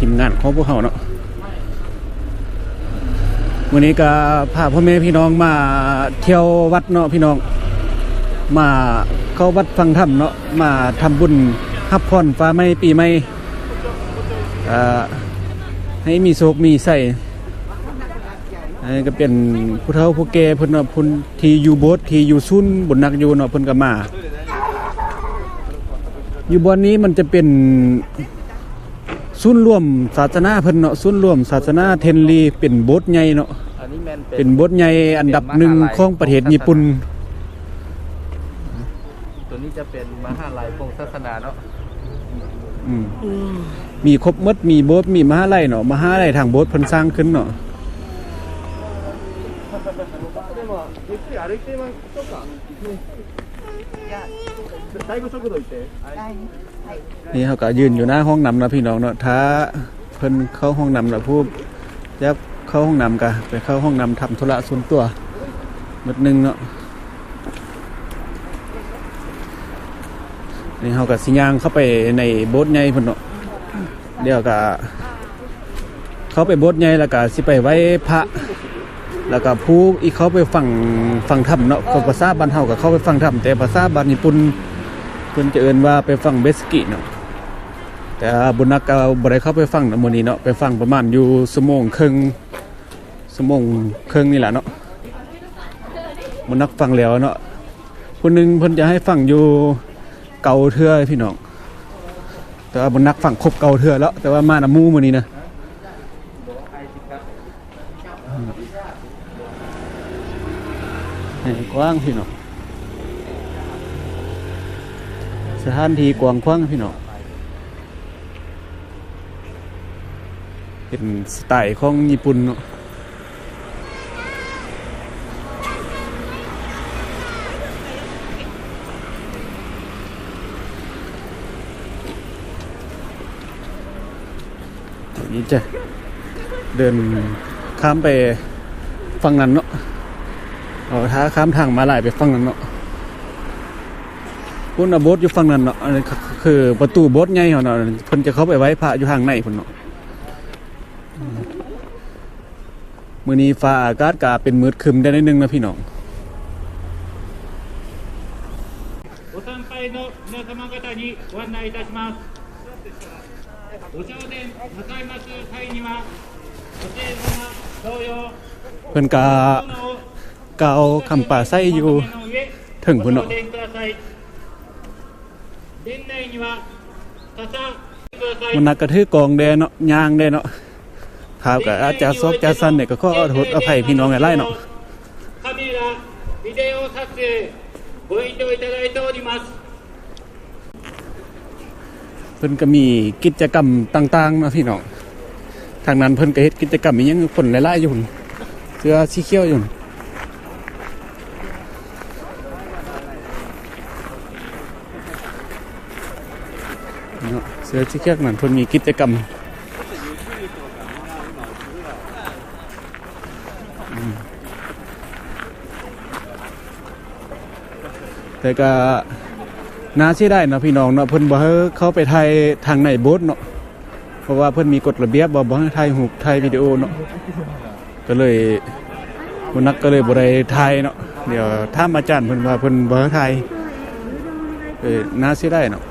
ທີມງານຂອງພວກເຮົາເນາະ. ມື້ນີ້ກໍພາພໍ່ແມ່ພີ່ນ້ອງມາທ່ຽວວັດເນາະພີ່ນ້ອງ, ມາເຂົ້າວັດຟັງທຳເນາະ, ມາທຳບຸນຮັບພອນຟ້າໃໝ່ປີໃໝ່ ອ່າ ໃຫ້ມີໂຊກມີໄຊ. ອັນນີ້ກໍເປັນຜູ້ເຖົ້າຜູ້ແກ່ເພິ່ນເນາະ, ຜູ້ທີ່ຢູ່ໂບດ ທີ່ຢູ່ສູນບຸນນັກຢູ່ເນາະ, ເພິ່ນກໍມາ. ຢູ່ບ່ອນນີ້ມັນຈະເປັນສູນລວມສາສະໜາເພິ່ນເນາະ, ສູນລວມສາສະໜາເທັນລີ ເປັນໂບດໃຫຍ່ເນາະ, ອັນນີ້ແມ່ນເປັນ ເປັນໂບດໃຫຍ່ອັນດັບໜຶ່ງຂອງປະເທດຍີ່ປຸ່ນ. ຕົວນີ້ຈະເປັນມະຫາໄລໂປງສາສະໜາເນາະ. ອືມ ອືມ ມີຄົບໝົດ, ມີໂບດ ມີມະຫາໄລເນາະ, ມະຫາໄລທາງໂບດເພິ່ນສ້າງຂຶ້ນເນາະ. だいぶ速度いって。 ນີ້ເຮົາກໍຢືນຢູ່ໜ້າຫ້ອງນ້ຳເນາະພີ່ນ້ອງເນາະ, ຖ້າເພິ່ນເຂົ້າຫ້ອງນ້ຳເນາະ, ຜູ້ຢາກເຂົ້າຫ້ອງນ້ຳກໍໄປເຂົ້າຫ້ອງນ້ຳ ທຳທຸລະສ່ວນຕົວໜ້ອຍໜຶ່ງເນາະ. ນີ້ເຮົາກໍຊິຍ່າງເຂົ້າໄປໃນໂບດໃຫຍ່ພຸ້ນເນາະ, ດຽວກໍເຂົ້າໄປໂບດໃຫຍ່ ແລ້ວກໍຊິໄປໄຫວ້ພະ ແລ້ວກໍຜູ້ອີກເຂົ້າໄປຟັງ ຟັງທຳເນາະ. ກໍພາສາບ້ານເຮົາກໍເຂົ້າໄປຟັງທຳ, ແຕ່ພາສາບ້ານຍີ່ປຸ່ນເພິ່ນຈະເອີ້ນວ່າໄປຟັງເບສະກິເນາະ. ແຕ່ບຸນນັກກໍບໍ່ໄດ້ເຂົ້າໄປຟັງນະມື້ນີ້ເນາະ, ໄປຟັງປະມານຢູ່ຊົ່ວໂມງເຄິ່ງ ຊົ່ວໂມງເຄິ່ງນີ້ແຫຼະເນາະ. ບຸນນັກຟັງແລ້ວເນາະ, ຜູ້ໜຶ່ງເພິ່ນຈະໃຫ້ຟັງຢູ່ເກົ້າເທື່ອພີ່ນ້ອງ, ແຕ່ວ່າບຸນນັກຟັງຄົບເກົ້າເທື່ອແລ້ວ, ແຕ່ວ່າມານຳໝູ່ມື້ນີ້ນະ. ໃຫ້ກວ້າງພີ່ນ້ອງ, ສະຖານທີ່ກວ້າງຂວາງພີ່ນ້ອງ, ເປັນສະໄຕຂອງຍີ່ປຸ່ນເນາະ. ນີ້ຈະເດີນຂ້າມໄປຝັ່ງນັ້ນເນາະ, ເອົາ ຖ້າຂ້າມທາງມ້າລາຍໄປຝັ່ງນັ້ນເນາະ. ພຸ້ນນະ ໂບດຢູ່ຝັ່ງນັ້ນເນາະ, ອັນນີ້ຄືປະຕູໂບດໃຫຍ່ເຮົາເນາະ, ເພິ່ນຈະເຂົ້າໄປໄຫວ້ພະຢູ່ທາງໃນພຸ້ນເນາະ. ມື້ນີ້ຟ້າອາກາດກະເປັນມືດຄຶ້ມໄດ້ໜ້ອຍໜຶ່ງນະພີ່ນ້ອງ. ご参拝の皆様方にご案内いたします。ご正殿なさいます際には、ご正殿同様、 ເພິ່ນກະກ່າວຄຳປາໄສຢູ່ເທິງພຸ້ນເນາະ. 殿内には ມັນໜັກກະຖືກອງແດ່ເນາະ, ຍ່າງແດ່ເນາະ, ພາບກໍອາດຈະຊອກຈະສັ່ນແດ່, ກໍຂໍໂທດອະໄພພີ່ນ້ອງຫຼາຍໆເນາະ. カメラ、ビデオ撮影、ご遠慮いただいております。 ເພິ່ນກໍມີກິດຈະກຳຕ່າງໆເນາະພີ່ນ້ອງ, ທາງນັ້ນເພິ່ນກໍເຮັດກິດຈະກຳອີ່ຫຍັງ ຄົນຫຼາຍໆຢູ່ພຸ້ນ, ເສື້ອສີຂຽວຢູ່ພຸ້ນ. ເນາະ ເສື້ອສີຂຽວນັ້ນເພິ່ນມີກິດຈະກຳ. ອືມ ແຕ່ກໍໜ້າເສຍດາຍເນາະພີ່ນ້ອງເນາະ, ເພິ່ນບໍ່ໃຫ້ເຂົ້າໄປຖ່າຍທາງໃນໂບດເນາະ, ເພາະວ່າເພິ່ນມີກົດລະບຽບວ່າບໍ່ໃຫ້ຖ່າຍຮູບຖ່າຍວິດີໂອເນາະ. ກໍເລີຍບໍ່ນັກ ກໍເລີຍບໍ່ໄດ້ຖ່າຍເນາະ. ດຽວຖາມອາຈານເພິ່ນວ່າເພິ່ນບໍ່ໃຫ້ຖ່າຍ. ເອີ ໜ້າເສຍດາຍເນາະ.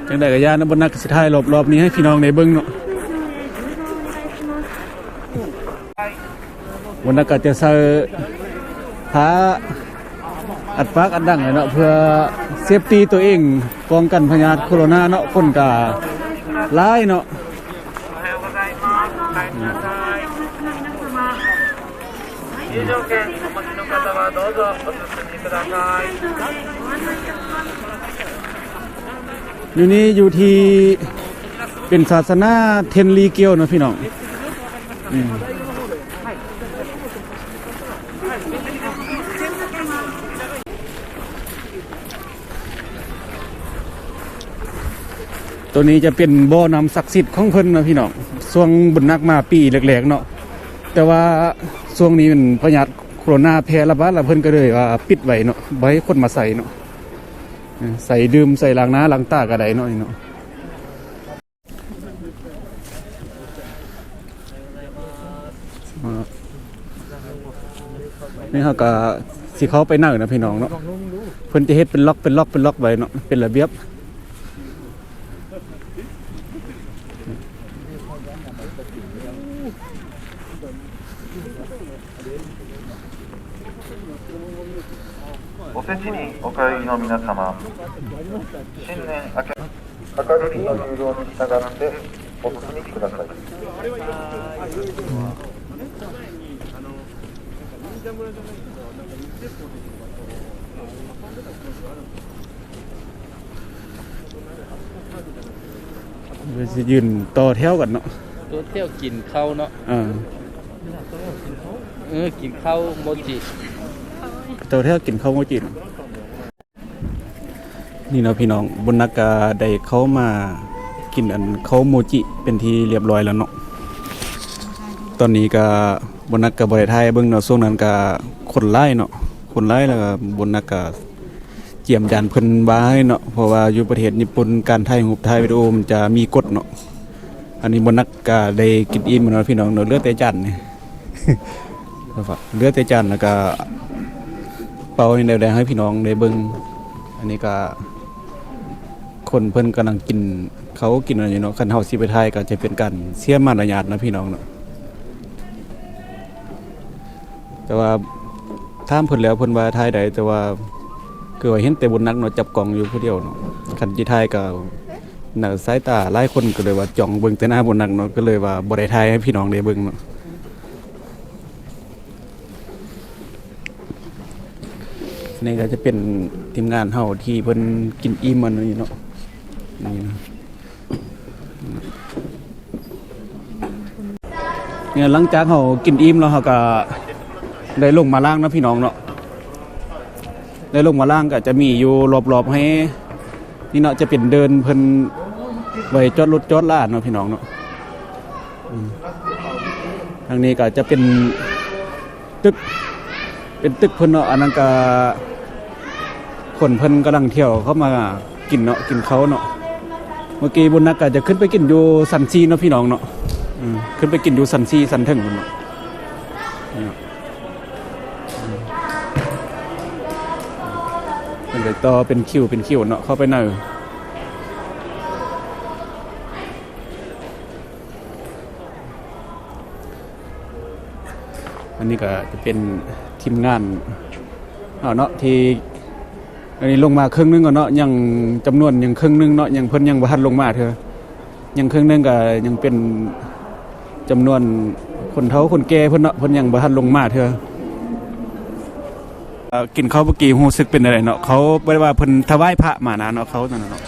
ຈັ່ງໃດກໍຢ່າເນາະ, ບໍ່ນັກກໍຊິຖ່າຍລອບໆນີ້ໃຫ້ພີ່ນ້ອງໄດ້ເບິ່ງເນາະ. ບໍ່ນັກກໍຈະໃສ່ຜ້າອັດປາກອັດດັງເນາະ ເພື່ອເຊຟຕີຕົວເອງ ປ້ອງກັນພະຍາດໂຄໂຣນາເນາະ. ຄົນກໍຫຼາຍເນາະ. 入場券お持ちの方はどうぞお進みください。 ຢູ່ນີ້ຢູ່ທີ່ເປັນສາສະໜາເທັນລີກຽວເນາະພີ່ນ້ອງ. ອືມ ໂຕນີ້ຈະເປັນບໍ່ນ້ຳສັກສິດຂອງເພິ່ນເນາະພີ່ນ້ອງ. ຊ່ວງບຸນໜັກມາປີແລກໆເນາະ, ແຕ່ວ່າຊ່ວງນີ້ມັນພະຍາດໂຄໂຣນາແຜ່ລະບາດ ລະເພິ່ນກໍເລີຍວ່າປິດໄວ້ເນາະ, ບໍ່ໃຫ້ຄົນມາໃສ່ເນາະ. ເອີ ໃສ່ດື່ມ ໃສ່ລ້າງໜ້າລ້າງຕາກໍໄດ້ເນາະ ນີ້ເນາະ. ນີ້ເຮົາກໍຊິເຂົ້າໄປໃນນະພີ່ນ້ອງເນາະ, ເພິ່ນຈະເຮັດເປັນລັອກ ເປັນລັອກ ເປັນລັອກໄວ້ເນາະ ເປັນລະບຽບ. おせちにお通いの皆様、新年明け、明かり火の誘導に従ってお進みください。 ເພິ່ນຊິຢືນຕໍ່ແຖວກັນເນາະ ຕໍ່ແຖວກິນເຂົ້າເນາະ. ເອີ ເອີ ກິນເຂົ້າໂມຈິ ຕໍ່ແຖວກິນເຂົ້າໂມຈິເນາະ. ນີ້ເນາະພີ່ນ້ອງ, ບຸນນັກກະໄດ້ເຂົ້າມາກິນອັນເຂົ້າໂມຈິເປັນທີ່ລຽບຮ້ອຍແລ້ວເນາະ. ຕອນນີ້ກະ ບຸນນັກກະບໍ່ໄດ້ຖ່າຍໃຫ້ເບິ່ງເນາະ, ຊ່ວງນັ້ນກະຄົນຫຼາຍເນາະ ຄົນຫຼາຍ ແລ້ວກະບຸນນັກກະ ກຽມຈານເພິ່ນວ່າໃຫ້ເນາະ, ເພາະວ່າຢູ່ປະເທດຍີ່ປຸ່ນ ການຖ່າຍຮູບຖ່າຍວິດີໂອມັນຈະມີກົດເນາະ. ອັນນີ້ບໍ່ໜັກກະໄດ້ກິນອີ່ມແລ້ວເນາະພີ່ນ້ອງເນາະ, ເຫຼືອແຕ່ຈານນີ້ ເຫຼືອແຕ່ຈານ ແລ້ວກະເປົ່າໃຫ້ແນວໃດໃຫ້ພີ່ນ້ອງໄດ້ເບິ່ງ. ອັນນີ້ກະຄົນເພິ່ນກຳລັງກິນເຂົ້າກິນອັນນີ້ເນາະ, ຄັນເຮົາຊິໄປຖ່າຍກະຈະເປັນການເສຍມາລະຍາດເນາະພີ່ນ້ອງເນາະ. ແຕ່ວ່າຖາມເພິ່ນແລ້ວ ເພິ່ນວ່າຖ່າຍໄດ້, ແຕ່ວ່າຄືວ່າເຫັນແຕ່ບຸນນັກເນາະ ຈັບກ້ອງຢູ່ຜູ້ດຽວເນາະ, ຄັນຊິຖ່າຍກໍໜ້າສາຍຕາຫຼາຍຄົນ ກໍເລີຍວ່າຈ້ອງເບິ່ງແຕ່ໜ້າບຸນນັກເນາະ, ກໍເລີຍວ່າບໍ່ໄດ້ຖ່າຍໃຫ້ພີ່ນ້ອງໄດ້ເບິ່ງເນາະ. ນີ້ກໍຈະເປັນທີມງານເຮົາທີ່ເພິ່ນກິນອີ່ມອັນນີ້ເນາະ, ນີ້ນະ. ນີ້ ຫຼັງຈາກເຮົາກິນອີ່ມແລ້ວ ເຮົາກະໄດ້ລົງມາລ້າງເນາະພີ່ນ້ອງເນາະ, ໄດ້ລົງມາລ້າງ ກະຈະມີຢູ່ລອບໆໃຫ້ນີ້ເນາະ, ຈະເປັນເດີ່ນເພິ່ນໄວ້ຈອດລົດຈອດລາເນາະພີ່ນ້ອງເນາະ. ອືມ ທາງນີ້ກະຈະເປັນ ຕຶກ ເປັນຕຶກເພິ່ນເນາະ, ອັນນັ້ນກະຄົນເພິ່ນກຳລັງທ່ຽວເຂົ້າມາກິນເນາະ ກິນເຂົ້າເນາະ. ເມື່ອກີ້ບຸນນັກກະຈະຂຶ້ນໄປກິນຢູ່ຊັ້ນສີ່ເນາະພີ່ນ້ອງເນາະ, ອືມ ຂຶ້ນໄປກິນຢູ່ຊັ້ນສີ່ຊັ້ນເທິງພຸ້ນເນາະ. ນີ້ເນາະ ອືມ ເພິ່ນໄປຕໍ່ເປັນຄິວເປັນຄິວເນາະ ເຂົ້າໄປໃນ ອັນນີ້ກໍຈະເປັນທີມງານເຮົາເນາະ ທີ່ອັນນີ້ລົງມາເຄິ່ງໜຶ່ງແລ້ວເນາະ, ຍັງຈຳນວນຍັງເຄິ່ງໜຶ່ງເນາະ, ຍັງ ເພິ່ນຍັງບໍ່ທັນລົງມາເທື່ອ, ຍັງເຄິ່ງໜຶ່ງກໍຍັງເປັນຈຳນວນຄົນເຖົ້າຄົນແກ່ເພິ່ນເນາະ, ເພິ່ນຍັງບໍ່ທັນລົງມາເທື່ອ. ເອີ ກິນເຂົ້າເມື່ອກີ້ຮູ້ສຶກເປັນຈັ່ງໃດເນາະ? ເຂົາບໍ່ໄດ້ວ່າເພິ່ນຖວາຍພະມານະເນາະ ເຂົານັ້ນນະເນາະ.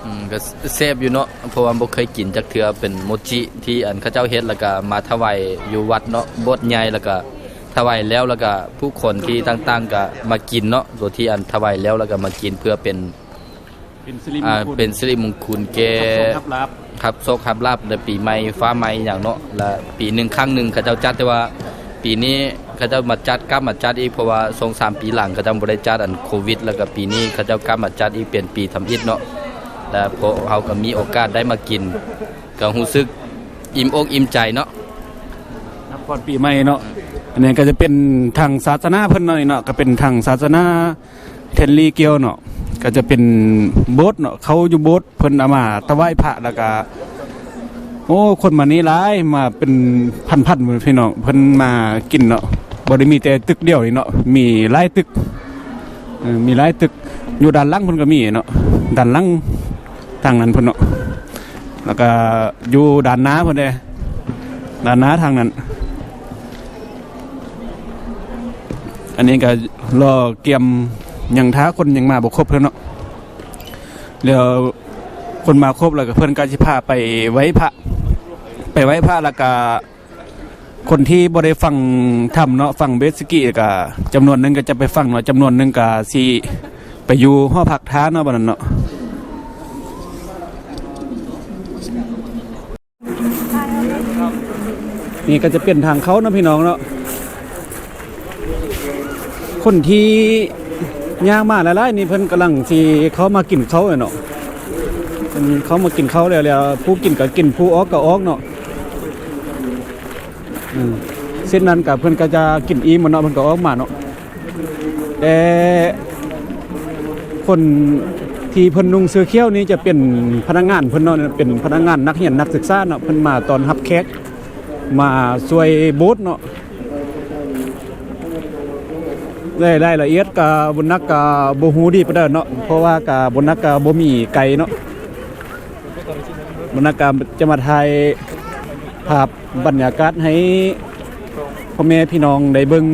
ອືມ ກໍແຊບຢູ່ເນາະ ເພາະວ່າບໍ່ເຄີຍກິນຈັກເທື່ອ ເປັນໂມຈິທີ່ອັນເຂົາເຈົ້າເຮັດ ແລ້ວກໍມາຖວາຍຢູ່ວັດເນາະ ໂບດໃຫຍ່ ແລ້ວກໍຖວາຍແລ້ວ ແລ້ວກໍຜູ້ຄົນທີ່ຕ່າງໆກໍມາກິນເນາະ ໂຕທີ່ອັນຖວາຍແລ້ວ ແລ້ວກໍມາກິນເພື່ອເປັນ ເປັນສິລິມຸງຄຸນ ອ່າ ເປັນສິລິມຸງຄຸນແກ່ ຮັບໂຊກຮັບລາບ ຮັບໂຊກຮັບລາບໃນປີໃໝ່ຟ້າໃໝ່ຫຍັງເນາະ. ແລະ ປີໜຶ່ງຄັ້ງໜຶ່ງເຂົາເຈົ້າຈັດ, ແຕ່ວ່າປີນີ້ເຂົາເຈົ້າມາຈັດ ກັບມາຈັດອີກ ເພາະວ່າສອງສາມປີຫຼັງເຂົາເຈົ້າບໍ່ໄດ້ຈັດ ອັນໂຄວິດ, ແລ້ວກໍປີນີ້ເຂົາເຈົ້າກັບມາຈັດອີກເປັນປີທຳອິດເນາະ. ແລະ ພວກເຮົາກໍມີໂອກາດໄດ້ມາກິນ ກໍຮູ້ສຶກອີ່ມອົກອີ່ມໃຈເນາະ ຮັບພອນປີໃໝ່ເນາະ. ອັນນີ້ກໍຈະເປັນທາງສາສະໜາເພິ່ນເນາະ ນີ້ເນາະ ກໍເປັນທາງສາສະໜາ ເທັນລີກຽວເນາະ ກໍຈະເປັນໂບດເນາະ, ເຂົ້າຢູ່ໂບດ ເພິ່ນເອົາມາຖວາຍພະ ແລ້ວກະ ໂອ້ ຄົນມານີ້ຫຼາຍ ມາເປັນພັນໆ ພຸ້ນພີ່ນ້ອງ ເພິ່ນມາກິນເນາະ. ບໍ່ໄດ້ມີແຕ່ຕຶກດຽວນີ້ເນາະ ມີຫຼາຍຕຶກ ເອີ ມີຫຼາຍຕຶກ. ຢູ່ດ້ານຫຼັງເພິ່ນກໍມີເນາະ ດ້ານຫຼັງ ທາງນັ້ນພຸ້ນເນາະ ແລ້ວກະຢູ່ດ້ານໜ້າພຸ້ນເດ້ ດ້ານໜ້າທາງນັ້ນ. ອັນນີ້ກໍລໍກຽມ ຍັງຖ້າຄົນຍັງມາບໍ່ຄົບເທື່ອເນາະ. ແລ້ວຄົນມາຄົບແລ້ວກໍເພິ່ນກໍຊິພາໄປໄຫວ້ພະ ໄປໄຫວ້ພະ ແລ້ວກໍ ຄົນທີ່ບໍ່ໄດ້ຟັງທຳເນາະ ຟັງເບສກິ ກະຈຳນວນໜຶ່ງກໍຈະໄປຟັງເນາະ ຈຳນວນໜຶ່ງກະຊິໄປຢູ່ຫໍພັກທ່າເນາະ ບັດນັ້ນເນາະ. ນີ້ກໍຈະເປັນທາງເຂົ້າເນາະ ພີ່ນ້ອງເນາະ. ຄົນທີ່ຍ່າງມາຫຼາຍໆນີ້ ເພິ່ນກຳລັງຊິເຂົ້າມາກິນເຂົ້າແຫຼະເນາະ. ເພິ່ ເຂົ້າມາກິນເຂົ້າແລ້ວ ແລ້ວຜູ້ກິນກໍກິນ ຜູ້ອອກກໍອອກເນາະ. ອືມ ເຊັ່ນນັ້ນກໍເພິ່ນກໍຈະກິນອີ່ມເນາະ ເພິ່ນກໍອອກມາເນາະ. ແຕ່ຄົນທີ່ເພິ່ນນຸ່ງເສື້ອຂຽວນີ້ຈະເປັນພະນັກງານເພິ່ນເນາະ ເປັນພະນັກງານ ນັກຮຽນ ນັກສຶກສາເນາະ ເພິ່ນມາຕ້ອນຮັບແຂກ ມາຊ່ວຍໂບດເນາະ. ລາຍລະອຽດກະ ບຸນນັກກະບໍ່ຮູ້ດີປານໃດເນາະ ເພາະວ່າກະ ບຸນນັກກະບໍ່ມີໄກເນາະ. ບຸນນັກກະຈະມາຖ່າຍພາບບັນຍາກາດໃຫ້ພໍ່ແມ່ພີ່ນ້ອງໄດ້ເບິ່ງ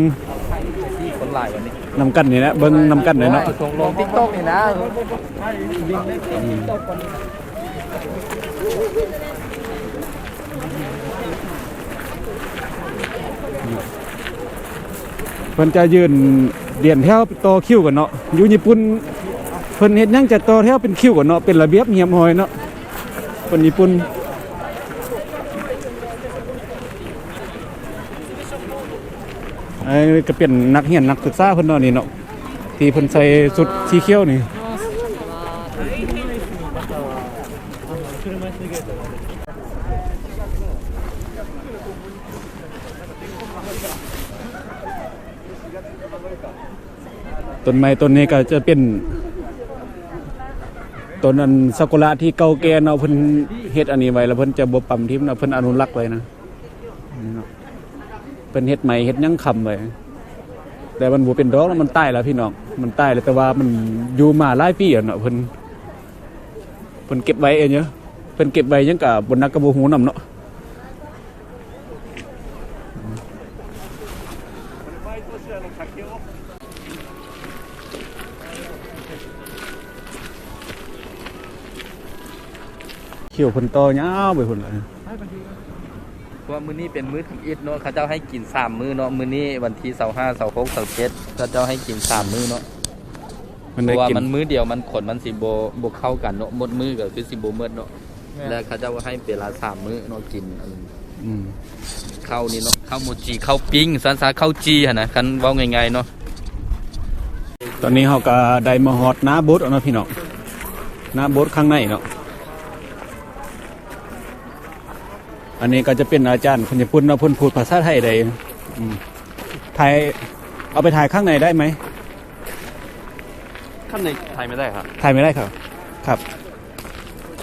ຄົນຫຼາຍກວ່ານີ້ ນຳກັນນີ້ແຫຼະ ເບິ່ງນຳກັນເລີຍເນາະ. ໂອ້ຍ ສົ່ງລົງ TikTok ນີ້ນະ. ເພິ່ນຈະຢືນລຽນແຖວຕໍ່ຄິວກັນເນາະ. ຢູ່ຍີ່ປຸ່ນເພິ່ນເຮັດຫຍັງຈະຕໍ່ແຖວເປັນຄິວກັນເນາະ ເປັນລະບຽບຮຽບຮ້ອຍເນາະ ຄົນຍີ່ປຸ່ນ. ອັນນີ້ກໍເປັນນັກຮຽນນັກສຶກສາເພິ່ນເນາະນີ້ເນາະ ທີ່ເພິ່ນໃສ່ຊຸດສີຂຽວນີ້. ຕົ້ນໄມ້ຕົ້ນນີ້ກໍຈະເປັນຕົ້ນອັນຊາກຸຣະທີ່ເກົ່າແກ່ເນາະ ເພິ່ນເຮັດອັນນີ້ໄວ້ ແລ້ວເພິ່ນຈະບໍ່ປຳຖິ້ມເນາະ ເພິ່ນອະນຸລັກໄວ້ນະ. ນີ້ເນາະ ເພິ່ນເຮັດໄມ້ເຮັດຫຍັງຄ້ຳໄວ້ ແຕ່ມັນບໍ່ເປັນດອກແລ້ວ ມັນຕາຍແລ້ວພີ່ນ້ອງ ມັນຕາຍແລ້ວ ແຕ່ວ່າມັນຢູ່ມາຫຼາຍປີແລ້ວເນາະ. ເພິ່ນ ເພິ່ນເກັບໄວ້ເອີ ເພິ່ນເກັບໄວ້ຫຍັງກະ ບໍ່ນັກກະບໍ່ຮູ້ນຳເນາະ. ຂຽວເພິ່ນຕໍ່ຍາວໄປພຸ້ນລະ. ເພາະວ່າມື້ນີ້ເປັນມື້ທຳອິດເນາະ ເຂົາເຈົ້າໃຫ້ກິນສາມມື້ເນາະ. ມື້ນີ້ວັນທີຊາວຫ້າ ຊາວຫົກ ຊາວເຈັດ ເຂົາເຈົ້າໃຫ້ກິນສາມມື້ເນາະ. ເພາະວ່າມັນມື້ດຽວ ມັນ ຄົນມັນຊິບໍ່ ບໍ່ເຂົ້າກັນເນາະ ໝົດມື້ກໍຄືຊິບໍ່ໝົດເນາະ. ແມ່ນ ແລ້ວເຂົາເຈົ້າໃຫ້ເວລາສາມມື້ເນາະ ກິນອັນ ອືມ ເຂົ້ານີ້ເນາະ ເຂົ້າໂມຈິ ເຂົ້າປີ້ງ ຊັ້ນຊະ ເຂົ້າຈີ່ຫັ້ນນະ ຄັນເວົ້າງ່າຍໆເນາະ. ຕອນນີ້ເຮົາກໍໄດ້ມາຮອດໜ້າໂບດແລ້ວເນາະພີ່ນ້ອງ ໜ້າໂບດຂ້າງໃນເນາະ. ອັນນີ້ກໍຈະເປັນອາຈານຄົນຍີ່ປຸ່ນເນາະ ເພິ່ນພູດພາສາໄທໄດ້. ອືມ ຖ່າຍ ເອົາໄປຖ່າຍຂ້າງໃນໄດ້ໄໝ? ຂ້າງໃນຖ່າຍໄມ່ໄດ້ຄັບ ຖ່າຍໄມ່ໄດ້ຄັບ ຄັບ.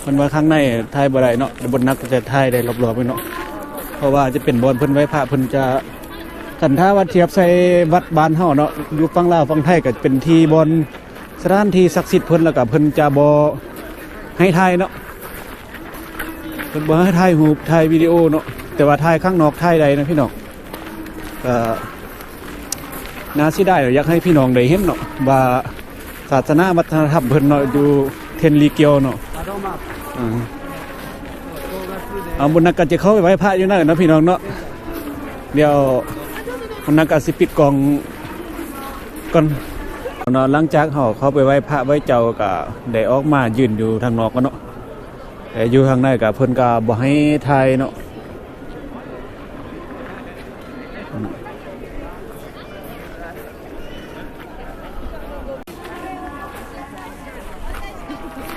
ເພິ່ນວ່າຂ້າງໃນຖ່າຍບໍ່ໄດ້ເນາະ ແຕ່ບົດໜັກຈະຖ່າຍໄດ້ລອບໆເນາະ ເພາະວ່າຈະເປັນບ່ອນເພິ່ນໄຫວ້ພະ ເພິ່ນຈະ ຄັນຖ້າວ່າທຽບໃສ່ວັດບ້ານເຮົາເນາະ ຢູ່ຝັ່ງລາວຝັ່ງໄທກໍເປັນທີ່ບ່ອນ ສະຖານທີ່ສັກສິດເພິ່ນ ແລ້ວກໍເພິ່ນຈະບໍ່ໃຫ້ຖ່າຍເນາະ ເພິ່ນບໍ່ໃຫ້ຖ່າຍຮູບ ຖ່າຍວິດີໂອເນາະ ແຕ່ວ່າຖ່າຍຂ້າງນອກ ຖ່າຍໄດ້ນະພີ່ນ້ອງ. ກໍໜ້າເສຍດາຍ ຢາກໃຫ້ພີ່ນ້ອງໄດ້ເຫັນເນາະ ວ່າສາສະໜາວັດທະນະທຳເພິ່ນເນາະ ຢູ່ເທັນລີກຽວເນາະ. ອາ ເອົາ ບຸນນັກກໍຈະເຂົ້າໄປໄຫວ້ພະຢູ່ນັ້ນເນາະ ພີ່ນ້ອງເນາະ. ດຽວ ມັນນະກະຊິປິດກ້ອງກ່ອນເນາະ. ຫຼັງຈາກເຮົາເຂົ້າໄປໄຫວ້ພະໄຫວ້ເຈົ້າ ກະໄດ້ອອກມາຢືນຢູ່ທາງນອກກ່ອນເນາະ ແຕ່ຢູ່ທາງໃນກະເພິ່ນກະບໍ່ໃຫ້ຖ່າຍເນາະ.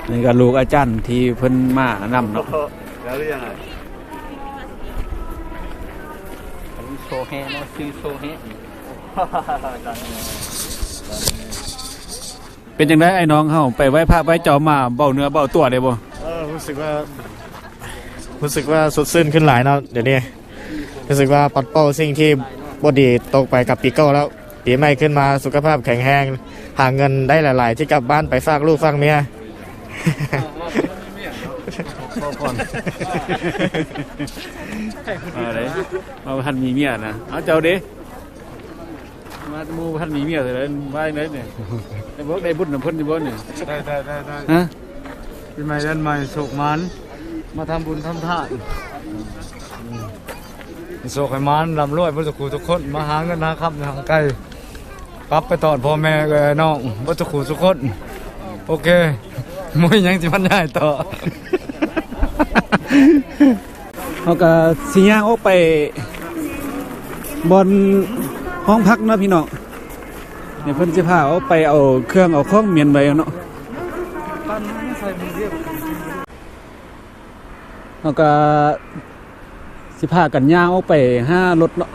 ນີ້ກໍລູກອາຈານທີ່ເພິ່ນມານຳເນາະ. ໂຊແຮເນາະ ຊື່ໂຊແຮ. ເປັນຈັ່ງໃດອ້າຍນ້ອງເຮົາ ໄປໄຫວ້ພະໄຫວ້ເຈົ້າມາ ເບົາເນື້ອເບົາຕົວໄດ້ບໍ່? ເອີ ຮູ້ສຶກວ່າ ຮູ້ສຶກວ່າສົດຊື່ນຂຶ້ນຫຼາຍເນາະ ດຽວນີ້ ຮູ້ສຶກວ່າປັດເປົ່າສິ່ງທີ່ບໍ່ດີຕົກໄປກັບປີເກົ່າແລ້ວ. ປີໃໝ່ຂຶ້ນມາສຸຂະພາບແຂງແຮງ ຫາເງິນໄດ້ຫຼາຍໆ ທີ່ກັບບ້ານໄປຝາກລູກຝາກເມຍ. ເອົາເດ້ ມາບໍ່ທັນມີເມຍນະ. ເອົາ ເຈົ້າເດ້ ມາແຕ່ໝູ່ບໍ່ທັນມີເມຍເທື່ອ ວ່າຈັ່ງໃດນີ້? ໄດ້ບໍ່ ໄດ້ບຸນນຳເພິ່ນຢູ່ບໍ່ນີ້? ໄດ້ ໄດ້ ໄດ້ ໄດ້. ຮະ? ປີໃໝ່ເດືອນໃໝ່ໂຊກໝານ ມາທຳບຸນທຳທານ ໃຫ້ໂຊກໃຫ້ໝານ ລ່ຳລວຍເບິດທຸກຜູ້ທຸກຄົນ ມາຫາເງິນຫາຄຳທາງໄກ ກັບໄປຕອນພໍ່ແມ່ເອື້ອຍນ້ອງເບິດທຸກຜູ້ທຸກຄົນ. ໂອເຄ ບໍ່ມີຫຍັງຊິບັນຍາຍຕໍ່. ເຮົາກໍຊິຍ່າງອອກໄປບ່ອນຫ້ອງພັກເນາະພີ່ນ້ອງ. ນີ້ເພິ່ນຊິພາອອກໄປເອົາເຄື່ອງເອົາຂອງມ້ຽນໄວ້ເນາະ. ເຮົາກໍຊິພາກັນຍ່າງອອກໄປຫາລົດເນາະ.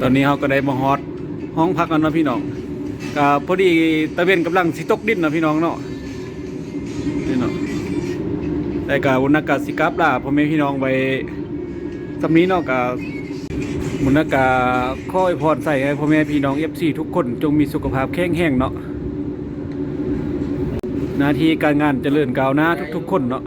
ຕອນນີ້ເຮົາກໍໄດ້ມາຮອດຫ້ອງພັກແລ້ວເນາະພີ່ນ້ອງ. ກໍພໍດີຕາເວັນກຳລັງຊິຕົກດິນເນາະພີ່ນ້ອງເນາະ. ນີ້ເນາະ ແຕ່ກໍບຸນນັກກະຊິກັບລາພໍ່ແມ່ພີ່ນ້ອງໄວ້ສ່ຳນີ້ເນາະ. ກໍບຸນນັກກະຂໍອວຍພອນໃສ່ໃຫ້ພໍ່ແມ່ພີ່ນ້ອງເອັຟຊີທຸກຄົນ ຈົ່ງມີສຸຂະພາບແຂງແຮງເນາະ, ໜ້າທີ່ການງານຈະເລີນກ້າວໜ້າທຸກໆຄົນເນາະ.